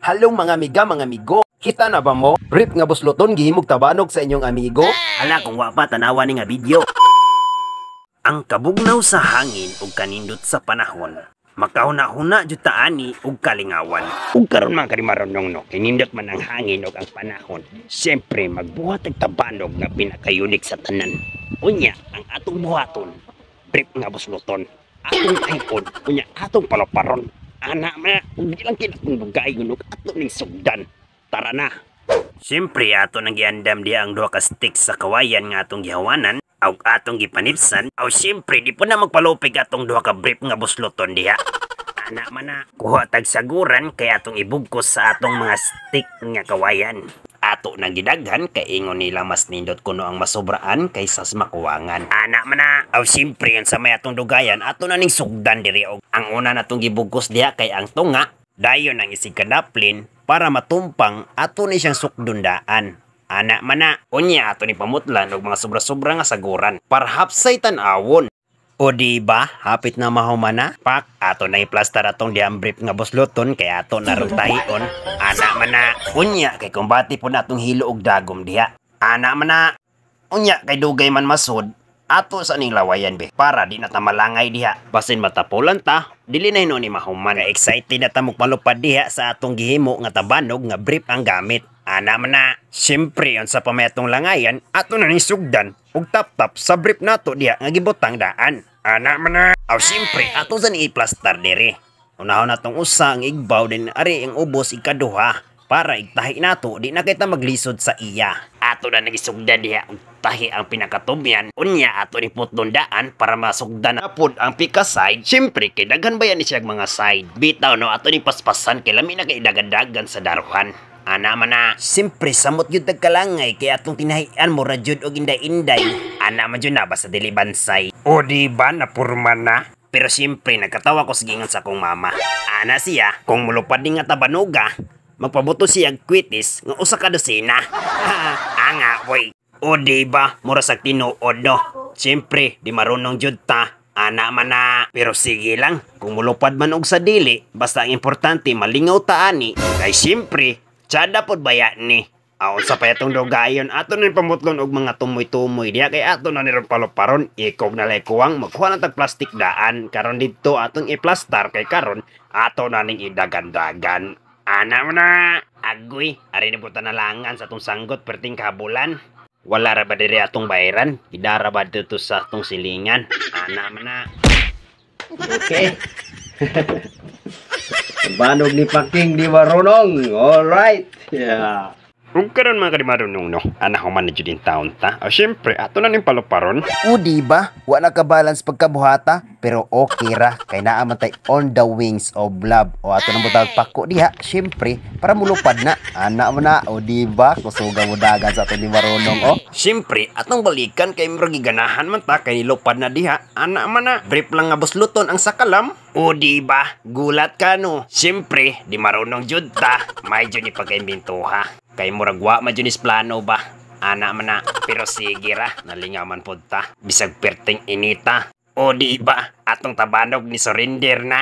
Hello, mga amiga, mga amigo. Kita na ba mo? Brief nga busloton gihimog tabanog sa inyong amigo. Ala, kung wa pa, tanawa ni nga video. Ang kabugnaw sa hangin ug kanindot sa panahon. Makahuna-huna jud ta ani ug kalingawan. Ug karon, mga karimarunong no, kinindot man ang hangin ug ang panahon. Siyempre magbuhat og tabanog nga pinaka-unique sa tanan. Unya, ang atong buhaton, brief nga busloton. Atong tahipon, unya atong paloparon. Ana man, ug di lang kinatong dugay ug ato ning sugdan. Tara na. Siyempre, ato nang giandam diha ang duha ka stick sa kawayan nga atong gihawanan aw atong gipanipsan. Aw siyempre, di po na magpalupig atong duha ka brief nga busloton diha. Ana man na, kuha tag saguran kay atong ibugkos sa atong mga stick nga kawayan. Ato nang gidaghan kay ingon nila mas nindot kuno ang masobraan kaysa sa makuwangan. Ana man na, aw siyempre yan sa may atong dugayan, ato na ning sugdan diri og ang una natong gibugkos diha kay ang tunga, dayon ang isig kadaplin para matumpang ato ni siyang sukdundaan. Ana man na, unya ato ni pamutlan og mga sobra-sobra nga saguran para hapsay tan-awon. O di ba, hapit na mahuman na? Pak, ato na i-plaster atong dihang brief nga busloton kay ato na rong tahion. Ana man na, unya kay kumbati po na atong hilo og dagom diha. Ana man na, unya kay dugay man masud, ato sa ning lawayan be para di na ta malangay diha. Basin matapulan ta, dili na hinuon ni mahuman. Kay excited na ta magpalupad diha sa atong gihimo nga tabanog nga brief ang gamit. Ana man na, siyempre unsa pa may atong langayan, ato na ning sugdan ug tap-tap sa brief nato diha nga gibutang daan. Ana man na, aw siyempre ato sa ni i-plaster diri. Unahon natong usa ang igbaw din ari ang ubos ikaduha para igtahi nato di na kita maglisod sa iya. Ato na nagisugdan diha og tahi ang pinakatubyan. Unya ato ni putlon daan para masugdan na pud ang pika side. Siyempre kay daghan ba yan ni siya mga side. Bitaw no, ato ni paspasan kay lami na kay dagan-dagan sa daruhan. Ana man na, siyempre samot gyud tagkalangay kay atong tinahian mo ra jud og inday-inday. Ana man jud na basta dili bansay. O di ba napurma na? Pero siyempre nagkatawa ko sa gingon sa akong mama. Ana siya, kung mulupad ni nga tabanuga, magpabuto siya og kwitis nga usa ka dosena. Anga, boy. O di ba, mura sa tinuod no. Siyempre, di marunong jud ta. Ana man na. Pero sige lang, kung mulupad man og sa dili, basta ang importante malingaw ta ani. Kay siyempre, tsada pod baya ni. Aon sa pa itong dugayon, ato na pamutlon og mga tumoy-tumoy diha kay ato na niron paluparon, ikog na lay kuwang magkuha na tag plastic daan karon didto atong i-plastar kay karon ato na ning idagandagan. Ana mo na, agoy, ari ni buta na langan sa atong sanggot perting kabulan. Wala ra ba diri atong bayran? Idara ba dito sa atong silingan? Ana man na. Okay. Banog ni Paking di marunong. Alright. Yeah. Ug karon, mga kadimarunong no, ana human na jud in town ta. O syempre, ato na ning paluparon. O di ba? Wa na ka balance pagkabuhata, pero okay ra kay naa man tay on the wings of love. O ato nang butang pako diha, syempre para mulupad na. Ana mo na, o di ba? Kusuga mo dagan sa ato di marunong oh. Siyempre, atong balikan kay murag giganahan man ta kay nilupad na diha. Ana man na, brief lang nga busluton ang sakalam. O di ba? Gulat ka no. Siyempre, di marunong jud ta. May jud ni pagkaimbintuha. Kay murag wa man jud is plano ba. Ana man na, pero sige ra, nalingaw man pod ta. Bisag perting inita. O di ba? Atong tabanog ni surrender na.